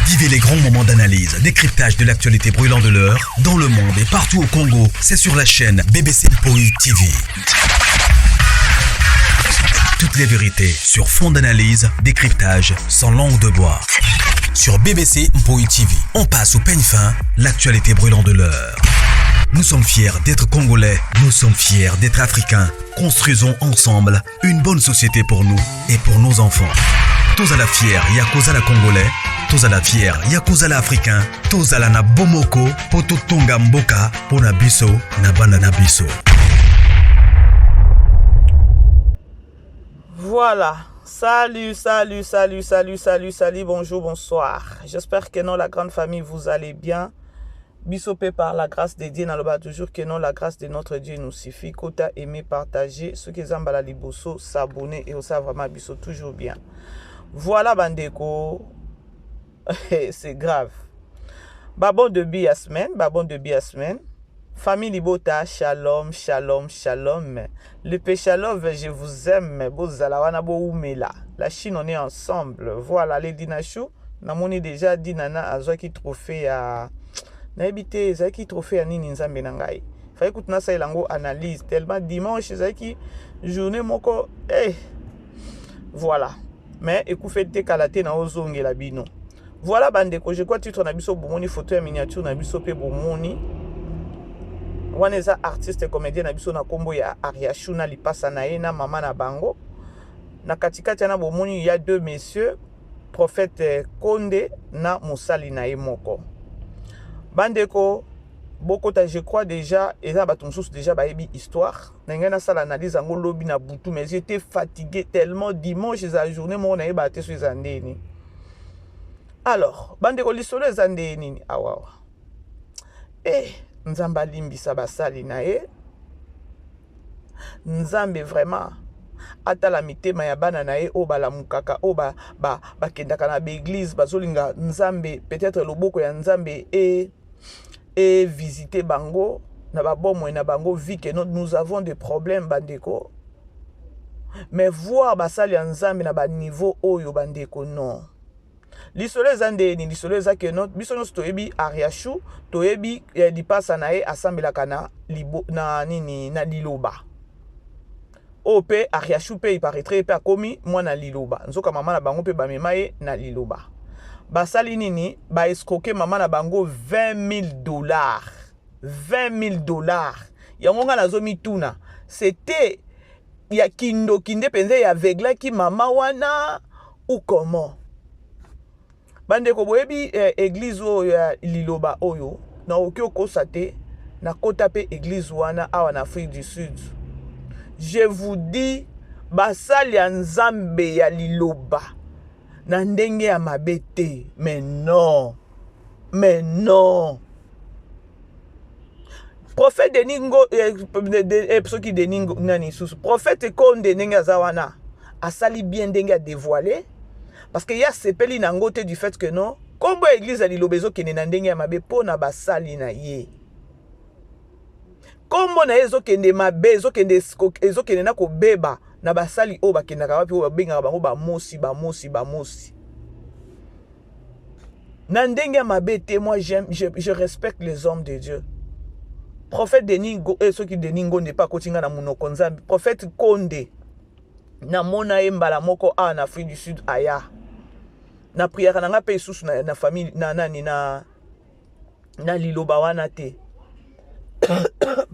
Vivez les grands moments d'analyse, décryptage de l'actualité brûlante de l'heure, dans le monde et partout au Congo. C'est sur la chaîne BBC Mpoi TV. Toutes les vérités sur fond d'analyse, décryptage, sans langue de bois. Sur BBC Mpoi TV, on passe au peigne fin l'actualité brûlante de l'heure. Nous sommes fiers d'être Congolais, nous sommes fiers d'être Africains. Construisons ensemble une bonne société pour nous et pour nos enfants. Tozala fiers ya kozala Congolais, tozala fiers ya kozala Africain, tozala na bomoko po totonga mboka pona biso na bana na biso. Voilà. Salut, salut, salut, salut, salut, salut, bonjour, bonsoir. J'espère que non, la grande famille, vous allez bien. Biso pe par la grâce de Dieu, naloba toujours que non, la grâce de notre Dieu nous suffit. Kota, aimer, partager, ce qui est mbala liboso, s'abonner et ça vraiment biso toujours bien. Voilà bandeko, c'est grave. Ba bon début ya semaine, ba bon début ya semaine. Famille Libota, shalom, shalom, shalom. Le Péchalove, je vous aime. Bozala wana bo umela. La Chine, on est ensemble. Voilà, les Dinachou. Namoni déjà Dinana azwaki trophée ya nayebi te ezalaki trophée ya nini nzambe na ngai. Fallait kutu nasalela yango analyse tellement dimanche ezalaki journée moko eh. Voilà. Mais ekufeli te kala te na ozongela bino. Voilà bandeko, je crois titre na biso bomoni, photo ya miniature na biso pe bomoni. Wana eza artiste comédien na biso na kombo ya Ariachou na lipasa na ye na mama na bango. Na katikati wana bomoni ya deux messieurs, prophète Konde na mosali na ye moko. Bandeko bokota, je crois déjà eza bato mosusu déjà bayebi histoire. Na ngai nasala analyse yango lobi na butu, mais j'étais fatigué tellement dimanche eza journée moko nayeba te so eza ndeni. Alors bandeko lisolo eza nde nini awawa? Eh, Nzambe alimbisa basali na ye. Nzambe vraiment atala mitema ya bana na ye oyo balamukaka, oyo bakendaka na baeglise, bazolinga Nzambe, peut-être loboko ya Nzambe e visiter bango na babomoi na bango, vu que nous avons des problèmes bandeko. Mais voir basali ya Nzambe na ba niveau oyo bandeko, non. Lisolo eza ndeni, lisolo eza ke no biso nyonso toyebi Ariachou, toyebi lipasa na ye asambelaka na libo, na nini, na liloba. Oyo mpe Ariachou mpe iparaîtrait mpe akomi mwana liloba. Nzoka mama na bango mpe bamema ye na liloba. Basali nini? Ba escroquer mama na bango 20 000 $. 20 000 $. Yango nga nazomituna, c'était ya kindoki nde mpenza ya aveuglaki mama wana ou comment? Bandeko boyebi église oyo ya liloba oyo, nakoki okosa te, nakota mpe église wana awa na Afrique du Sud. Je vous dis, basali ya Nzambe ya liloba na ndenge ya mabe te, mais non, mais non. Prophète Denis Ngo, soki Denis nani lisusu, prophète Konde ndenge aza wana asali bien ndenge adévoile, parce que ye asepeli nango te du fait que non, nkombo ya église ya liloba ezokende na ndenge ya mabe mpo na basali na ye. Nkombo na ye ezokende mabe, ezokende na kobeba na basali oyo bakendaka wapi, oyo babengaka bango bamosi, bamosi, bamosi, na ndenge ya mabe te. Moi j'aime, je respecte les hommes de Dieu. Prophète Denis, soki Denis Ngonde mpe akoti nga na monoko Nzambe. Prophète Konde, namona ye mbala moko awa na Afrique du Sud, aya na prière na nga mpe lisusu na famille na nani na liloba wana te.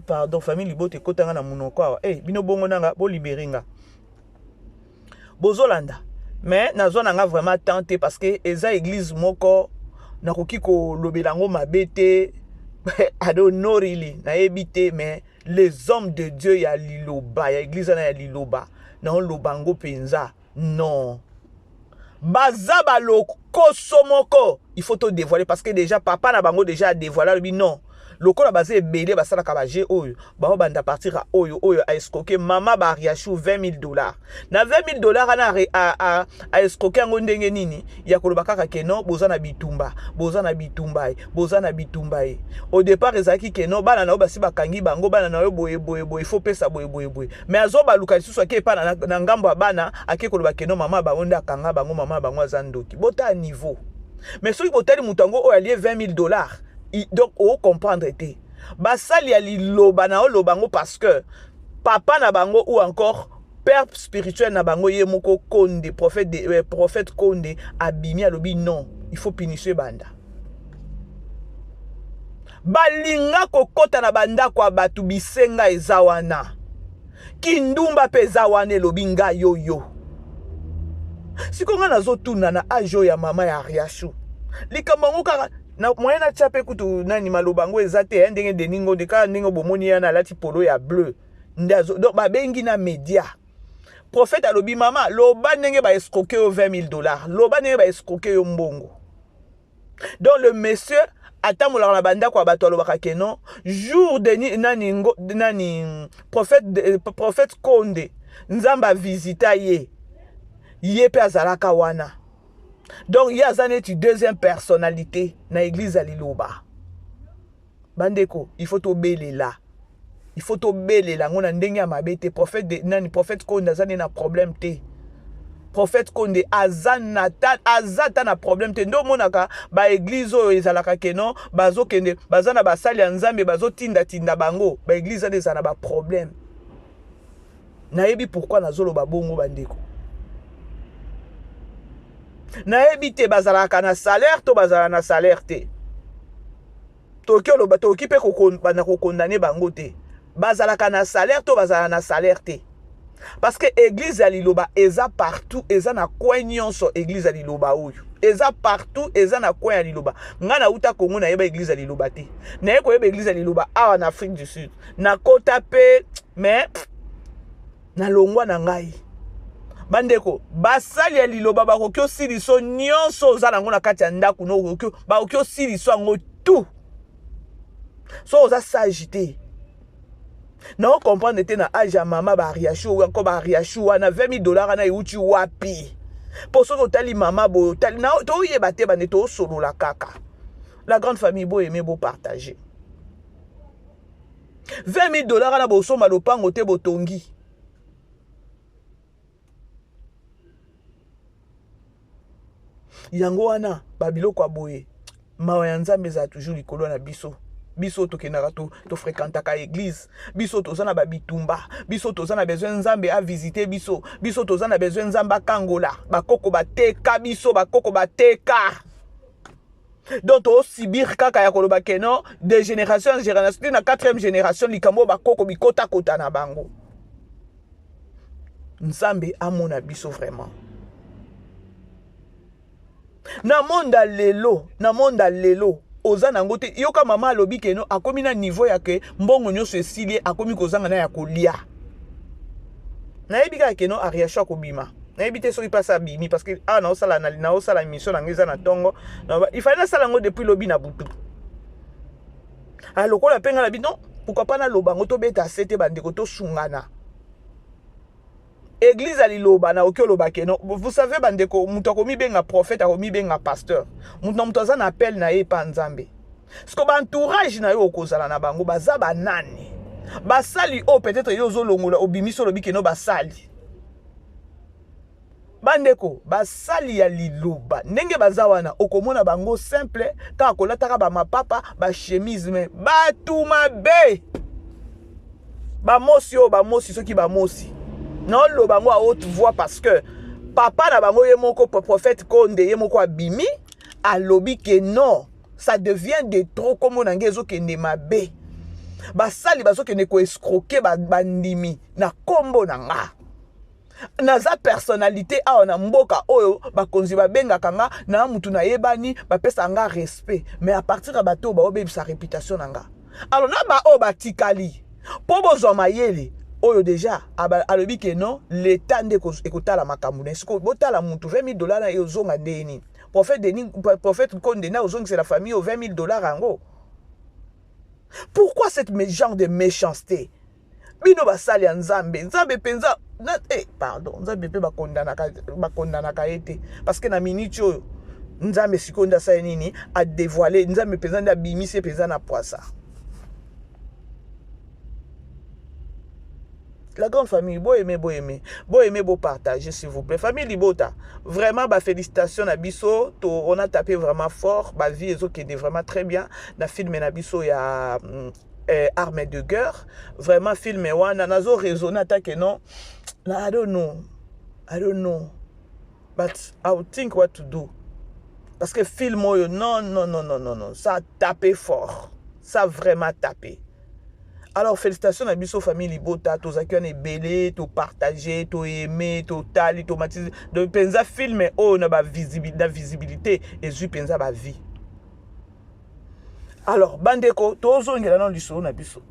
Pardon, famille libota ekotanga na monoko awa. Hey, bino bongo nanga bolibere nga, bozolanda, mais nazwa na nga vraiment temps te, parce que eza église moko nakoki kolobela yango mabe te. I don't know really, nayebi te, mais les hommes de Dieu ya liloba, ya église wana ya liloba, naoloba yango mpenza, non, baza balokoso moko. Il faut to dévoiler, parce que déjà papa na bango déjà adévoile, alobi non, lokola baza ebele basalaka baje oyo bango banda partir ya oyo oyo aescroquer mama baariachou 20 000 $. Na 20 000 $ wana aescroquer yango ndenge nini? Ya koloba kaka ke non, boza na bitumba, boza na bitumba ye, boza na bitumba ye. Au départ ezalaki ke non, bana na yo basi bakangi bango, bana na yo boye boye boye, faut pesa boye boye boye. Mais azobaluka lisusu, ake epa na ngambo ya bana, ake koloba ke non, mama bango nde akanga bango, mama bango aza ndoki. Bota niveau. Mais soki botali moto yango oyo alie 20 000 dollars, donc ocomprendre te. Basali ya liloba na oloba yango parce que papa na bango ou encore père spirituel na bango ye moko Konde, prophète, de, prophète Konde abimi alobi non, il faut punition ebanda. Balinga kokota na bandako ya bato, bisenga eza wana, kindumba mpe eza wana, elobi ngai yoyo. Sikoyo ngai nazotuna na age oyo ya mama ya Ariachou, likambo yango kaka na moyen natya mpe kutu nani maloba yango eza te. Ndenge Denis Ngonde kaka ndenge bomoni ye wana alati polo ya bleu nde azo donc babengi na média. Prophète alobi: "Mama, loba ndenge baescroquer yo 20 000 dollars, loba ndenge baescroquer yo mbongo." Donc le monsieur atambolaka na bandako ya bato, alobaka ke non, jour Denis nani, nani, prophète Konde, Nzambe avisita ye, ye mpe azalaka wana. Donc ye aza neti deuxième personnalité na église ya liloba. Bandeko, il faut tobelela, il faut tobelela yango na ndenge ya mabe te. Prophète de, nani, prophète Konde aza nde na problème te. Prophète Konde aza na ta, aza ta na problème te. Nde omonaka baéglise oyo ezalaka ke non, bazokende, baza na basali ya Nzambe, bazotindatinda bango, baéglise wana ezala na baproblème. Nayebi pourquoi nazoloba bongo, bandeko. Nayebi te bazalaka na salaire to bazala na salaire te. Tokoki oloba, tokoki mpe banda kokondane bango te. Bazalaka na salaire to bazala na salaire te, parce que église ya liloba eza partout, eza na coin nyonso. Église ya liloba oyo eza partout, eza na coin ya liloba. Ngai nauta Kongo, nayeba église ya liloba te. Naye koyeba église ya liloba awa na Afrique du Sud. Nakota mpe, mais nalongwa na ngai. Bandeko, basali ya liloba bakoki osiliso nyonso oza nango na kati ya ndako no, bakoki osiliso yango tout so oza sage te. Naocomprendre te na age ya mama baariashu, encore baariashu wana, 20 000 dollars wana euti wapi? Mpo soki otali mama boye, otali, toyeba te. Bande toosolola kaka. La grande famille, boaimer, bopartager. 20 000 dollars wana, bosomba lopango te, botongi. Yango wana babiloko ya boye, mawa ya Nzambe ezala toujours likolo na biso. Biso tokendaka, tofréquentaka église, biso toza na babitumba, biso toza na besoin Nzambe avisite biso, biso toza na besoin Nzambe akangola bakoko bateka biso, bakoko bateka. Donc tosubir kaka ya koloba ke non, de génération en génération te, na quatrième génération, likambo oyo bakoko bikotakota na bango. Nzambe amona biso vraiment na monde ya lelo. Na monde ya lelo oza nango te. Yoka, mama alobi ke non, akomi na niveau ya ke mbongo nyonso esili ye, akomi kozanga na ya kolia. Nayebi kaka ke non, Ariasho akobima. Nayebi te soki mpasi abimi, parce que awa naosala, naosala émission na ngai eza na ntongo. Ifale nasala yango depuis lobi na butu. Lokola mpe ngai nabi non, pourquoi pas naloba yango, tobeta se te. Bandeko, tosungana. Église ya liloba, nakoki oloba ke non, vous savez, bandeko, moto akomibenga prophète, akomibenga pasteur, moto na moto aza na appel na ye epa Nzambe. Siko baentourage na yo, okozala na bango, baza banani? Basali oyo peut-être yo ozolongola, obimisi, olobi ke non, basali. Bandeko, basali ya liloba ndenge baza wana, okomona bango simple kaka kolataka bamapapa, bachemise, mais bato mabe, bamosi oyo, bamosi, soki bamosi, naoloba yango à haute voix parce que papa na bango ye moko, prophète Konde ye moko abimi, alobi ke non, ça devient de trop. Kombo na ngai ezokende mabe, basali bazokende koescroquer bandimi na nkombo na nga. Naza personnalité awa na mboka oyo, bakonzi babengaka nga na mutu nayebani, bapesaka nga respect, mais à partir ya bato oyo baobebisa réputation na nga. Alors na baoyo batikali mpo bozwa mayele oyo déjà alobi ke non, l'état nde ekotala makambo na ye. Sikoyo botala mutu, 20 000 dollars na ye ozonga ndenge nini? Prophète Denis, prophète Konde na ozongisela famille oyo 20 000 dollars yango. Pourquoi cette genre de méchanceté? Bino basali ya Nzambe, Nzambe mpenza, pardon, Nzambe mpe bakondanaka ye te, parce que na miniti oyo Nzambe sikoyo nde asali nini? Adévoile. Nzambe mpenza nde abimisi ye mpenza na poisa. La grande famille, bo aimer, bo aimer. Bo aimer, bo partager, s'il vous plaît. Famille Libota, vraiment, ba félicitations na biso. To, on a tapé vraiment fort. Ba vie, ezo kende vraiment très bien. Na film na biso, ya armée de guerre. Vraiment, film wana, nazo raisonner ata que non. Na, I don't know. I don't know. But I will think what to do. Parce que film oyo, non, non, non, non, non, non. Ça a tapé fort. Ça a vraiment tapé. Alors, félicitations à biso famille Libota, tozaki wana ebele, to partager, to aimer, to tali, to matise. Donc penza film oyo na ba visibilité, na visibilité ezui penza ba vie. Alors, bandeko, tozongela na lisolo na biso.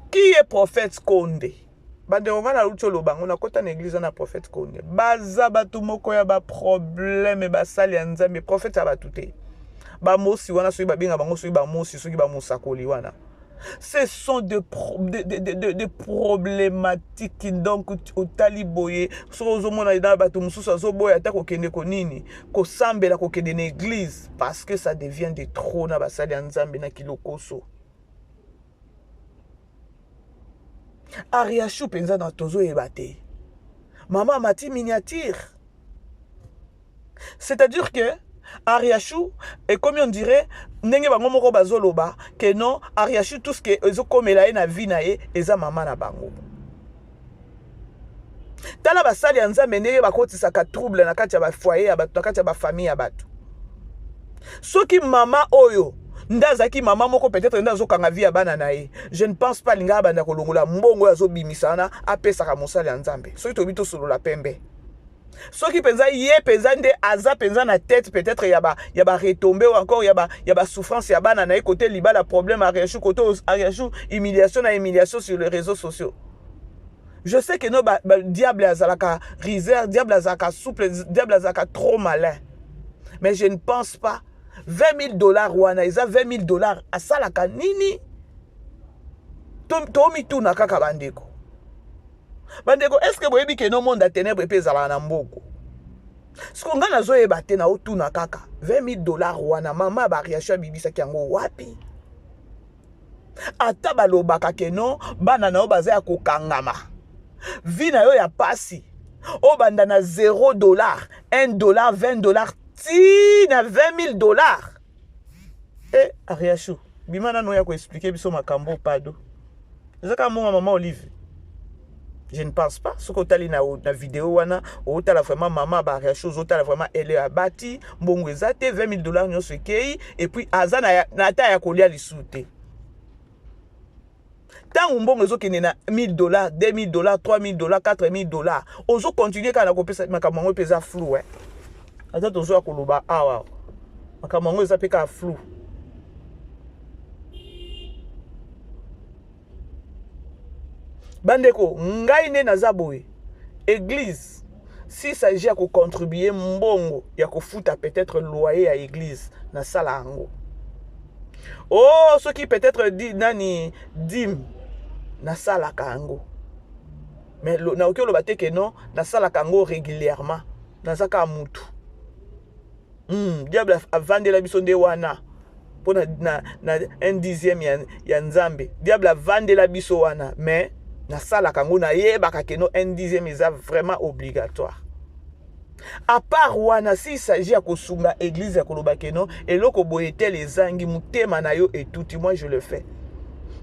Qui est prophète Konde? Bandeko nga nauti oloba yango, nakota na église na prophète Konde. Baza bato moko ya ba problème, basali ya Nzambe, prophète ya bato te. Bamosi wana soki babenga bango soki bamosi, soki bamosakoli wana. Ce sont des problématiques. Donc otali boye, soki ozomona na bato mosusu azoboya ata kokende konini, kosambela, kokende na église, parce que ça devient de trop na basali ya Nzambe na kilokoso. Ariachou mpenza na tozoyeba te. Mama amati miniature. C'est-à-dire que Ariachou ekomi on dirait ndenge bango moko bazoloba que non, Ariachou tout ce que ezokomela ye na vie na ye eza mama na bango. Tala basali ya Nzambe ndenge bakotisaka trouble na kati ya ba foyer ya bato, na kati ya ba famille ya bato. Soki mama oyo nde azalaki mama moko peut-être nde azokanga vie ya bana na ye, je ne pense pas alinga abanda kolongola mbongo oyo azobimisa wana apesaka mosali ya Nzambe. Soki toyebi tosolola pembe, soki mpenza ye mpenza nde aza mpenza na tête peut-être ya ba retombée ou encore ya ba souffrance ya bana na ye, côté libala problème Ariachou, côté Ariachou humiliation na humiliation sur les réseaux sociaux. Je sais que no ba diable azalaka riser, diable azalaka souple, diable azalaka trop malin. Mais je ne pense pas 20 000 $ wana eza 20 000 $ asalaka nini? To mituna kaka bandeko. Bandeko, est-ce que boyebi ke no monde ya ténèbres epe ezalaka na mboko? Siko ngai nazoyeba te, na otuna kaka 20 000 $ wana mama ba réaction abibisaki yango wapi? Ata balobaka ke non, bana na yo baza ya kokangama, vie na yo ya pasi, obanda na 0 dollar, 1 dollar, 20 dollar, ti na 20 000 $. E Ariachou, bima nano ya koexpliquer biso makambo. Pado eza kaka mbongo mama Olive? Je ne pense pas. Soki otali na video wana, otala vraiment mama bareaction, ozotala vraiment ele abati mbongo eza te. 20 000 $ nyonso ekei, et puis aza na ata ya kolia lisusu te. Ntango mbongo ezokende na 1000 $, 2000 $, 3000 $, 4000 $, ozocontinuer kaka na kopesa. Makambo yango mpe eza flou, eh? Ata tozoya koloba awa, makambo yango eza mpe kaka flou. Bandeko, ngai nde naza boye, église, si s'agit ya kocontribuer mbongo ya kofuta peut-être loyer ya église, nasala yango. Oh, soki peut-être di, nani, dîme, nasalaka yango. Mais nakoki oloba te ke non, nasalaka yango régulièrement. Naza kaka mutu. Diable avandela biso nde wana mpo na un dixième ya Nzambe. Diable avandela biso wana, mais nasalaka yango, nayebaka ke no, un dixième eza vraiment obligatoire. À part wana, s'il s'agit ya kosunga église, ya koloba ke non, eloko boye tel ezangi, motema na yo etuti, moi je le fais.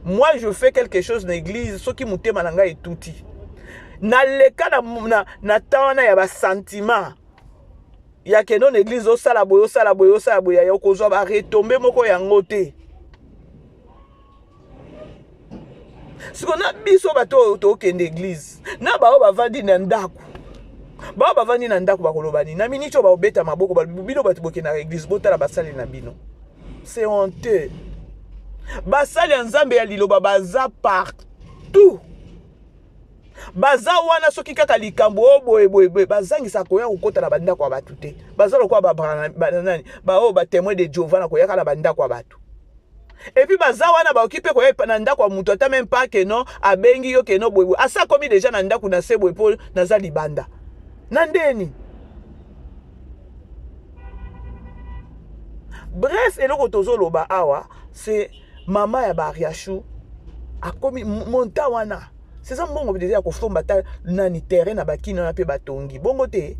Moi je fais quelque chose na église soki motema na ngai etuti. Naleka na temps wana ya basentiment ya ke non, na église osala boye, osala boye, osala boye, ya okozwa baretombées moko yango te. Siko na biso bato oyo tokende église na bao bavandi na ndako, bao bavandi na ndako bakoloba nini? Na miniti oyo baobeta maboko, balobi: bino bato bokendaka église, botala basali na bino. C'est honteux. Basali ya Nzambe ya liloba baza partout, baza wana. Soki kaka likambo oyo boye boye boye, bazangisaka koya kokota na bandako ya bato te. Baza lokola banani, baoyo batémoin de Jehova na koyaka na bandako ya bato. Et puis baza wana, bakoki mpe koya na ndako ya moto, ata même pas ke non, abengi yo ke non, boyeboye, asa akomi déjà na ndako na se boye, mpo naza libanda na ndeni. Bref, eloko tozoloba awa, c'est mama ya Bariachou. Akomi monta wana. Seza mbongo deja ya kofomba ta nani terrain na bakini wana mpe batongi. Bongo te.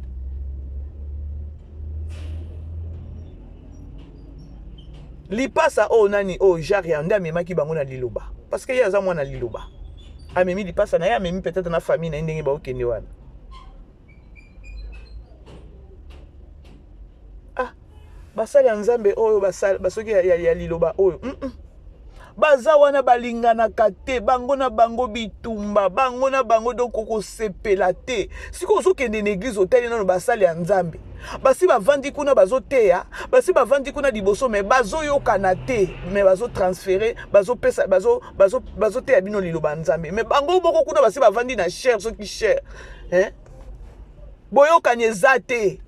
Lipasa oyo nani oyo Jaria nde amemaki bango na liloba. Parce que ye aza mwana liloba. Amemi lipasa na ye, amemi peut-être na famille na ye ndenge baokende wana. Ah, basali ya Nzambe oyo basali basoki ya, ya, ya liloba oyo. Mm -mm. Baza wana balinganaka te, bango na bango bitumba, bango na bango donc okosepela te. Sikoyo ozokende na eglise otali nano basali ya Nzambe. Basi bavandi kuna bazoteya, basi bavandi kuna liboso mais bazoyokana te, mais bazotransfere, bazopesa, bazo bazo bazoteya bino liloba ya Nzambe. Mais bango moko kuna basi bavandi na chair soki chair. Hein? Boyokani eza te.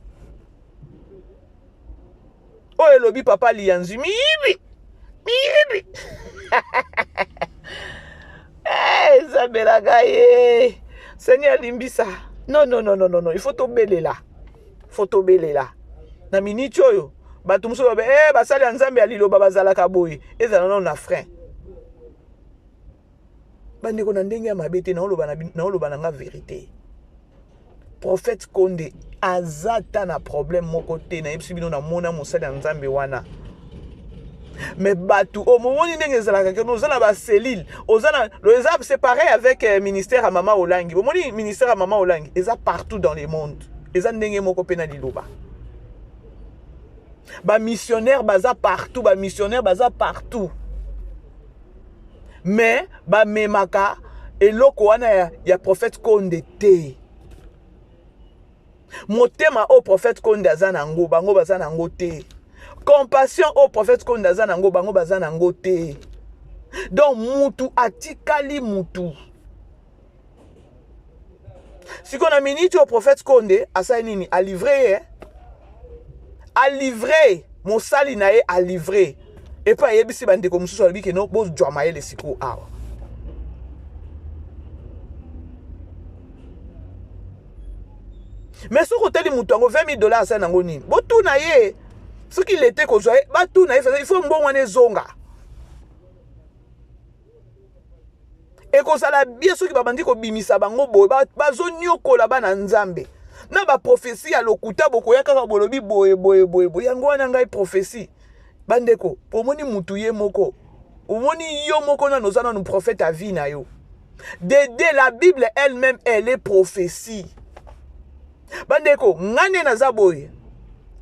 Oyo elobi papa Liyanzi miyibi miyibi. Eh, Nzambe na ngai ye. Seigneur limbisa. Non non non non non, il faut tobelela. Faut tobelela. Na minute oyo bato mosusu babe eh basali ya Nzambe ya liloba bazalaka boye. Ezala nano na frein. Bandeko na ndenge ya mabe te, naoloba na nga verite. Prophète Konde aza ta na problème moko te, nayebisi bino namona mosali ya Nzambe wana. Mais bato oyo momoni ndenge ezalaka ke oza na ba cellule, oza na eza c'est pareil avec euh, ministère ya mama Olangi. Bomoni ministère ya mama Olangi eza partout dans le monde. Eza ndenge moko pe na liloba. Ba missionnaires baza partout, ba missionnaires baza partout. Mais bamemaka eloko wana ya, ya prophète Konde te. Motema oyo prophète Konde aza nango, bango baza nango te. Compassion oyo prophète Konde aza nango, bango baza nango te. Donc mutu atikali mutu. Sikoyo na minute oyo prophète Konde asali nini? A livre ye. A livre mosali na ye, a livre. Et puis ayebisi bandeko mosusu alobi ke no bozwa mayele sikoyo awa. Mais soki otali moto yango 20 000 dollars asali nango nini? Botuna ye. Soki lete kozwa ye, batuna ye, il faut mbongo wana ezonga. Ekozala bien soki babandi kobimisa bango boye, bazonyokola bana Nzambe na ba prophetie ya lokuta, bokoya kaka bolobi boye boye boye boye. Yango wana ngai prophetie bandeko, omoni mutu ye moko, omoni yo moko nano oza nanu prophète à vie na yo. Dede, la Bible elle-même elle est prophétie. Bandeko, ngai nde naza boye.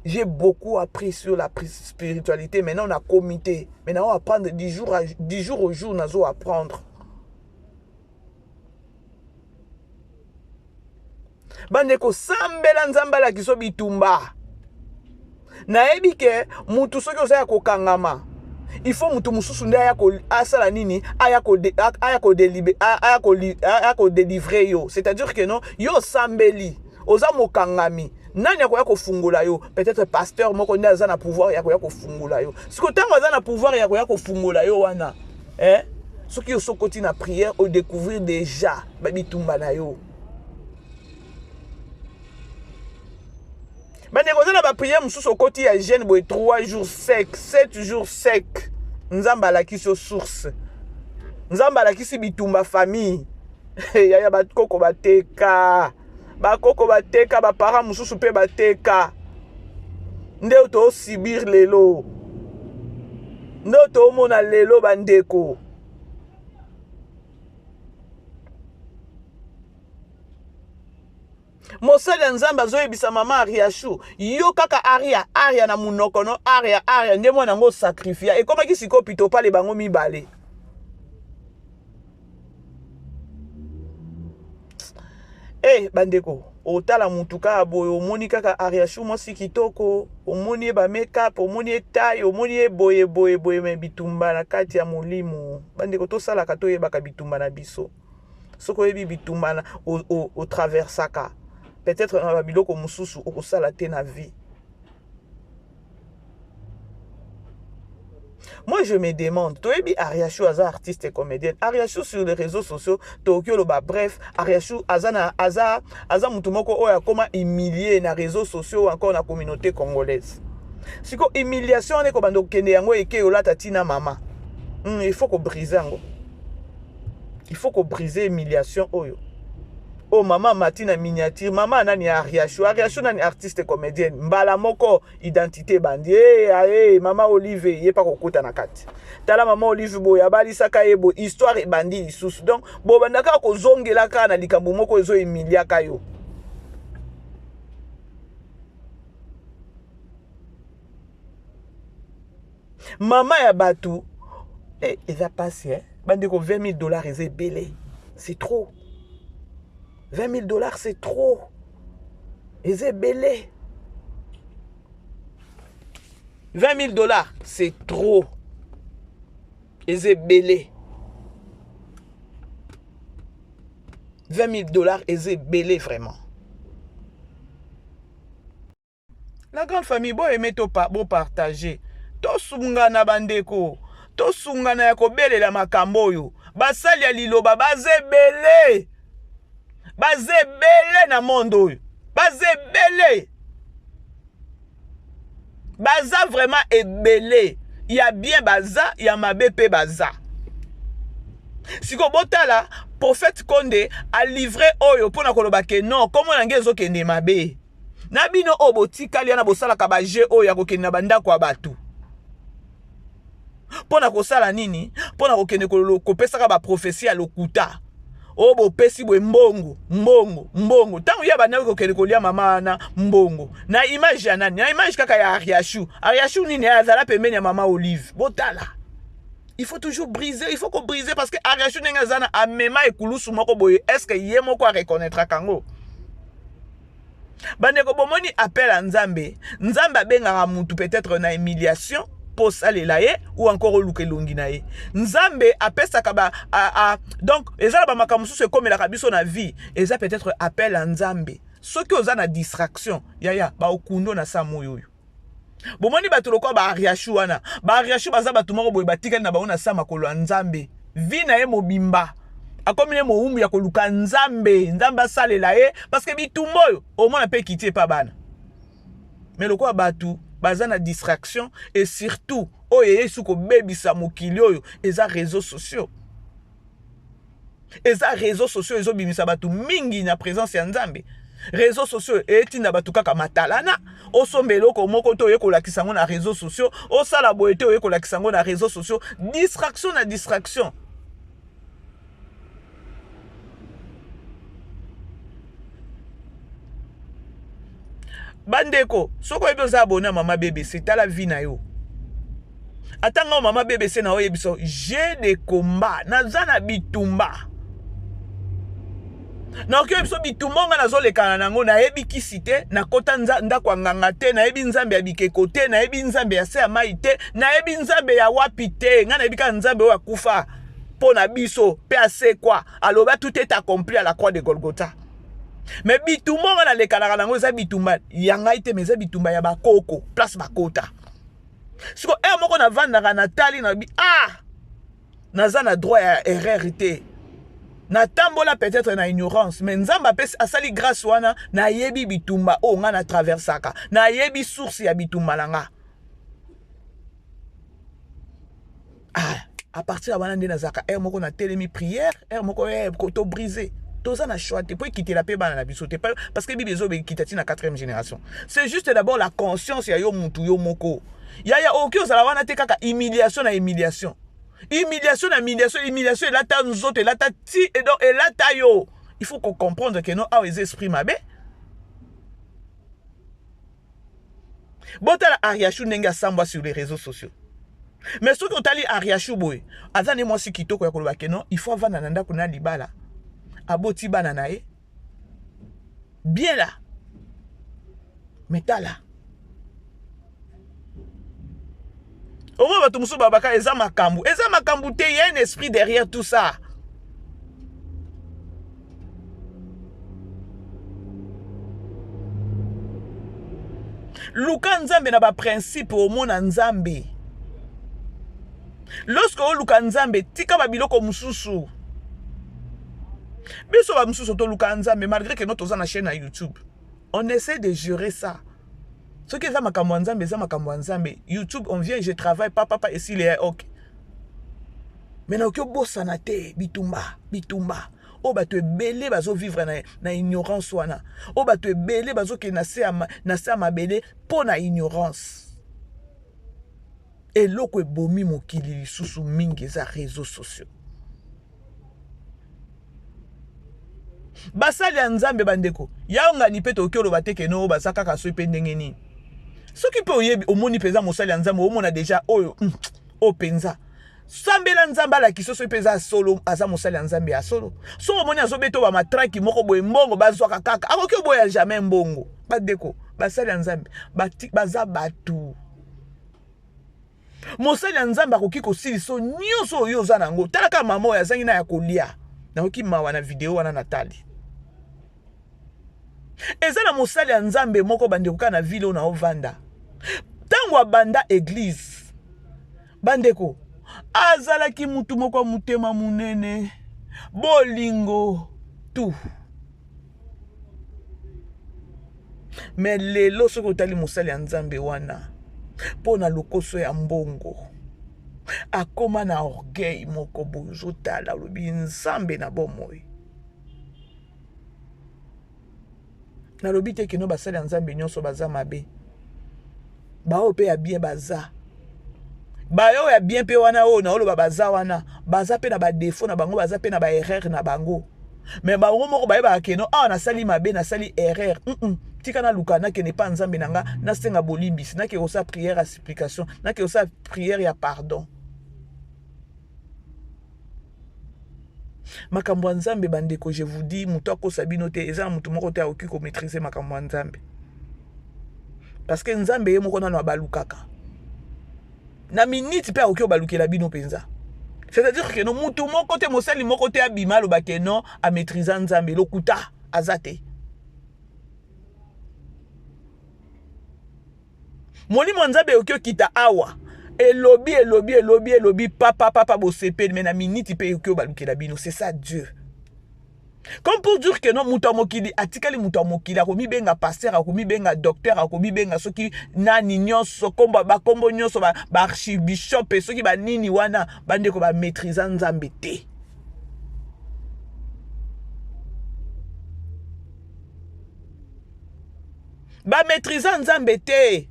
J'ai beaucoup appris sur la spiritualité. Maintenant, on a comité. Maintenant, on va apprendre du jour, à, du jour au jour, nous allons apprendre. Bandeko, sambela Nzambe alakisa bitumba. Nayebi ke mutu soki oza ya kokangama, il faut mutu mosusu nde aya ko asala nini, aya ko aya ko delibe aya ko aya ko délivrer yo. C'est-à-dire que non, yo osambeli, oza mokangami, nani akoya kofungola yo? Peut-être pasteur moko nde aza na pouvoir ya koya kofungola yo. Siko ntango aza na pouvoir ya koya kofungola yo wana, eh? Soki yo sokoti na prière, o découvrir déjà ba bitumba na yo. Bandeko, oza na ba prière mosusu okoti ya jeûne boye 3 jours sec, 7 jours sec. Nzambe alakisi yo source. Nzambe alakisi bitumba famille. Yaya bakoko bateka. Bakoko bateka, ba parents mosusu pe bateka. Nde to subir lelo. Nde to mona lelo bandeko. Mosali ya Nzambe azoyebisa mama Ariachou, yo kaka Aria, Aria na munoko no, Aria, Aria, nde mwana yango sacrifia. Ekomaki sikoyo pitopale bango mibale. Eh, bandeko, otala mutu kaka boye, omoni kaka Ariachou mwasi kitoko, omoni ye ba make-up, omoni ye taille, omoni ye boye boye boye, mais bitumba na kati ya molimo. Bandeko, tosalaka toyebaka bitumba na biso. Soki oyebi bitumba na otraversaka, peut-être na ba biloko mosusu okosala te na vie. Moi je me demande, toyebi Ariachou aza artiste et comédienne. Ariachou sur les réseaux sociaux, tokoki oloba bref, Ariachou aza na aza aza mutu moko oyo akoma humilié na réseaux sociaux ou encore na communauté congolaise. Siko humiliation wana ekobanda kokende yango eke olata tina mama. Il faut ko briser yango. Il faut ko briser humiliation oyo. Oh mama mati na miniature, mama nani Ariachou, Ariachou nani artiste comédienne, mbala moko identité bandi. Eh hey, hey, mama Olive ye pa kokota na kati. Tala mama Olive boye abalisaka ye boye, histoire ebandi lisusu. Donc bobanda kaka kozongela kaka na likambo moko ezo humiliaka yo. Mama ya batu eh, eza pasi eh. Bandeko 20 000 $ eza ebele, c'est trop. 20 000 $ c'est trop, eza ebele. 20 000 $ c'est trop, eza ebele. 20 000 $ eza ebele vraiment. La grande famille, bo aimer to pa, bo partager. Tosungana bandeko, tosungana ya kobelela makambo oyo. Basali ya liloba bazebele. Bazebele na monde oyo. Bazebele. Baza vraiment ebele. Ya bien baza, ya mabe pe baza. Siko botala prophète Konde a livré oyo pona koloba ke non, komo na nge ezokende mabe. Na bino oyo botikali wana bosalaka ba jeu oyo ya kokende na bandako ya bato. Pona kosala nini? Pona kokende kopesaka ba prophétie ya lokuta. Oyo bopesi boye mbongo, mbongo, mbongo. Tango ya bandako kokende kolia mama wana mbongo. Na image ya nani? Na image kaka ya Ariachou. Ariachou nini? Azala pembeni ya mama Olive. Botala. Il faut toujours briser, il faut qu'on brise parce que Ariachou ndenge aza na amema ekulusu moko boye, est-ce que ye moko a reconnaîtra kango? Bandeko bomoni appel à Nzambe. Nzambe abengaka mutu peut-être na humiliation po salela ye ou encore oluka elongi na ye. Nzambe apesaka ba a, a, donc ezala ba makambo mosusu ekomelaka biso na vie, eza peut-être appel à Nzambe. Soki oza na distraction, yaya ba okundo na sa moyo oyo. Bomoni bato lokola ba Ariachou wana, ba Ariachou baza bato moko boye batikali na bango na sa makolo ya Nzambe. Vie na ye mobimba akomi ne mowumbu ya koluka Nzambe, Nzambe asalela ye parce que bitumba oyo omona pe kiti epa bana. Mais lokola bato baza na distraction et surtout oyo eyei su kobebisa mokili oyo eza réseaux sociaux. Eza réseaux sociaux ezobimisa bato mingi na présence ya Nzambe. Réseaux sociaux etinda bato kaka matalana, osomba eloko moko te oye kolakisa yango na réseaux sociaux, osala boye te oye kolakisa yango na réseaux sociaux. Distraction na distraction. Bandeko, soki oyebi oza abonné ya Mama BBC, tala vie na yo. Ata nga Mama BBC na oyebi so, j'ai des combats, naza na bitumba. Na oki oyebi so bitumba nga nazolekana nango, nayebi kisi te, nakota ndako ya nganga te, nayebi nzambe ya bikeko te, nayebi nzambe ya se ya mai te, nayebi nzambe ya wapi te. Nga nayebi kaka nzambe oyo akufa mpo na biso pe asekwa, aloba tout est accompli à la croix de Golgotha. Mais bitumba nga nalekanaka nango eza bitumba ya ngai te, mais eza bitumba ya bakoko, place bakota. Siko heure moko navandaka natali na bi, ah, naza na droit ya erreur te. Natambola peut-être na ignorance, mais Nzambe apesi asali grâce wana, nayebi bitumba oyo nga na traversaka, nayebi source ya bitumba na nga. Ah, à partir ya wana nde nazalaka heure moko na telemi prière, heure moko, eh, ko to briser. Toza na choix te, po ekitela pe bana na biso te, parce que Bible ezobe ekita ti na 4e génération. C'est juste d'abord la conscience ya yo mutu yo moko. Yaya oki ozala wana te kaka humiliation na humiliation. Humiliation na humiliation, humiliation elata nzoto, elata ti, et donc elata yo. Il faut qu'on comprendre que non, awa eza esprit mabe. Botala Ariachou ndenge asambwa sur les réseaux sociaux. Mais soki otali Ariachou boye, aza ne mwasi kitoko ya koloba ke non, il faut avanda na ndako na libala. Aboti bana na ye. Bien là. Mais tala. Au moins bato mosusu babaka eza makambo. Eza makambo te, il y a un esprit derrière tout ça. Luka Nzambe na ba principe omona Nzambe. Lorsque oluka Nzambe, tika ba biloko mususu. Biso ba mususu toluka Nzambe malgré que notre toza na chaîne na YouTube. On essaie de gérer ça. Ce qui est makambo ya Nzambe, eza makambo ya Nzambe. YouTube, on vient, je travaille, papa, papa, et s'il est ok. Mais nakoki obosana te bitumba, bitumba oyo bato ebele bazovivre na ignorance wana, oyo bato ebele bazokende na se ya mabele mpo na ignorance. Eloko ebomi mokili lisusu mingi eza réseaux sociaux. Basali ya Nzambe, bandeko yaongani mpe tokoki oloba te keno baza kaka soki mpe ndenge nini. Soki mpe oyebi, omoni mpenza mosali ya Nzambe, omona deja oyo oyo mpenza sambela Nzambe alakisa soki mpe eza solo, aza mosali ya Nzambe ya solo. Soki omoni azobeta bamatraki moko boye, mbongo bazwaka kaka, akoki oboya jamais mbongo. Bandeko, basali ya Nzambe baza bato. Mosali ya Nzambe akoki kosilisa nyonso oyo oza nango. Tala kaka mama oyo azangi na ya kolia. Nayoki mawa na video wana natali. Eza na mosali ya Nzambe moko, bandeko, kaka na ville oyo naovanda. Ntango abanda église, bandeko, azalaki mutu moko ya motema monene, bolingo tout. Mais lelo soki otali mosali ya Nzambe wana, mpo na lokoso ya mbongo, akóma na orgueil moko boye. Ozotala, olobi Nzambe na bomoi. Nalobi te keno basali ya Nzambe nyonso baza mabe. Baoyo mpe ya bien baza, baoyo ya bien mpe wana oyo naoloba baza wana, baza mpe na badéfauts na bango, baza mpe na baerreur na bango. Mais bango moko bayebaka keno awa nasali mabe, nasali erreur, Tika naluka nakende epa Nzambe na nga, nasenga bolimbisi, nake kosala prière ya supplication, nake kosala prière ya pardon. Makambo ya Nzambe, bandeko, je vous dis, moto akosa bino te. Eza na motu moko te akoki komaîtriser makambo ya Nzambe, parce que Nzambe ye moko nano abalukaka na minute mpe akoki obalukela bino mpenza. C'est-à-dire que no mutu moko te, mosali moko te abima aloba ke non, amaîtrisa Nzambe. Lokuta, aza te. Molimo ya Nzambe ekoki okita awa, elobi, elobi, elobi, elobi, papa papa, bosepeli, mais na miniti mpe ekoki obalukela bino. C'est ça Dieu. Comme pour dire que non, moto ya mokili atikali moto ya mokili. Akomibenga pasteur, akomibenga docteur, akomibenga soki nani nyonso, kombo bakombo nyonso, baarchibishop, soki banini wana. Bandeko, bamaîtrisa Nzambe te. Bamaîtrisa Nzambe te.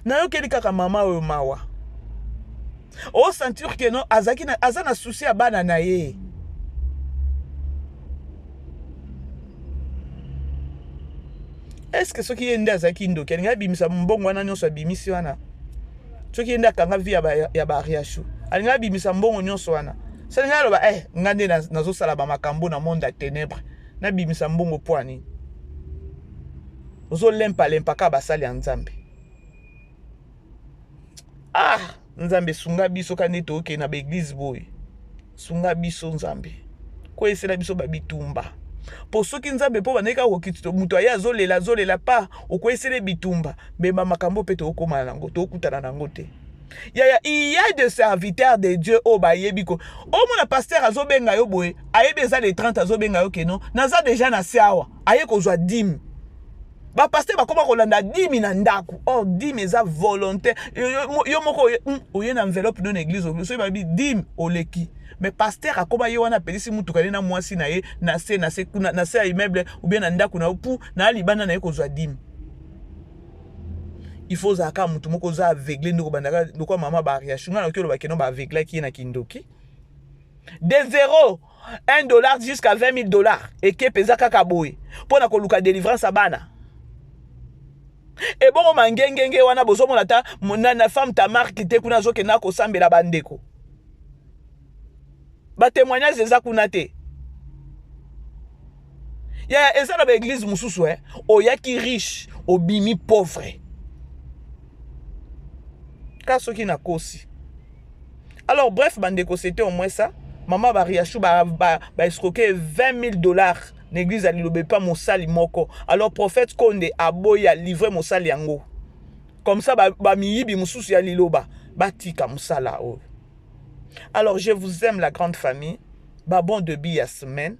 Nayokeli kaka mama oyo mawa. Osentir ke no azalaki na, aza na souci ya bana na ye. Est-ce soki ye nde azalaki ndoki, alingi abimisa mbongo wana nyonso abimisi wana? Soki ye nde akanga vie ya bariashu, alingi abimisa mbongo nyonso wana? So alingi aloba nga nde nazosala bamakambo na monde ya ténèbre, nabimisa mbongo mpo anini? Ozolempalempa kaka basali ya Nzambe. Ah, Nzambe, sunga biso. Ka nde tookende na baéglise boye, sunga biso Nzambe, koyesela biso babitumba. Mpo soki Nzambe, mpo bandeki kaka kokiti, moto aye azolela, azolela pa okoyesela bitumba, mema makambo mpe tokómana nango, tokutana nango te. Yaya, il y a des serviteurs de Dieu oyo bayebi ko omona pasteur azobenga yo boye, ayebi eza le 30, azobenga yo keno naza deja na se awa, aye kozwa dîme. Bapasteur bakóma kolanda dîme na ndako. Or dîme eza volonté yo moko. Oye na enveloppe no na église, soki babi dîme, oleki. Mais pasteur akóma ye wana, apelisi mutuka ne na mwasi na ye na se, na se kuna, na se ya immeuble ou bien na ndako na yo, pu na libanda na ye kozwa dîme. Il faut ozala kaka motu moko oza aveugle ndeko. Bandaka lokwa mama bariashu, ngai nakoki oloba keno baaveuglaki ye na kindoki. De 0 1 dollar jusqu'à 20 000 $ eke mpenza kaka boye mpo na koluka délivrance ya bana. Ebongo mangengenge wana bozomona ata na femme Tamarke te kuna, azokenda kosambela. Bandeko, batémoignage eza kuna te. Yaya, eza na baéglise mosusu oyaki riche, obimi pauvre ka soki nakosi. Alors bref, bandeko, c'était au moins ça. Mama bariashu baescroquer ba 20 000 $ na église ya Liloba epa mosali moko. Alors prophète Konde aboyi alivre mosali yango, comme ça bamiyibi ba mosusu ya Liloba batika mosala oyo. Alors je vous aime, la grande famille. Ba bon début ya semaine.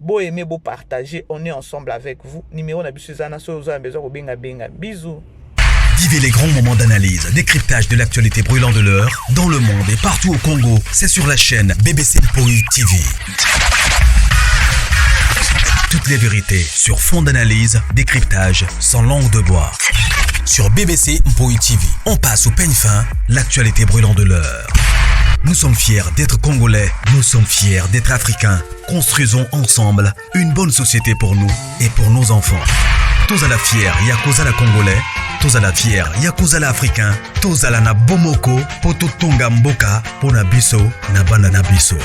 Bo aimer, bo partager, on est ensemble avec vous. Numéro na biso eza na, soki oza na besoin kobenga, benga. Bisous. Vivez les grands moments d'analyse, décryptage de l'actualité brûlante de l'heure, dans le monde et partout au Congo. C'est sur la chaîne BBC Mpoi TV. Toutes les vérités sur fond d'analyse, décryptage, sans langue de bois. Sur BBC Mpoi TV, on passe au peigne fin l'actualité brûlante de l'heure. Nous sommes fiers d'être Congolais, nous sommes fiers d'être Africains. Construisons ensemble une bonne société pour nous et pour nos enfants. Tozala fiers ya kozala Congolais, tozala fiers ya kozala Africain, tozala na bomoko po totonga mboka pona biso na bana na biso.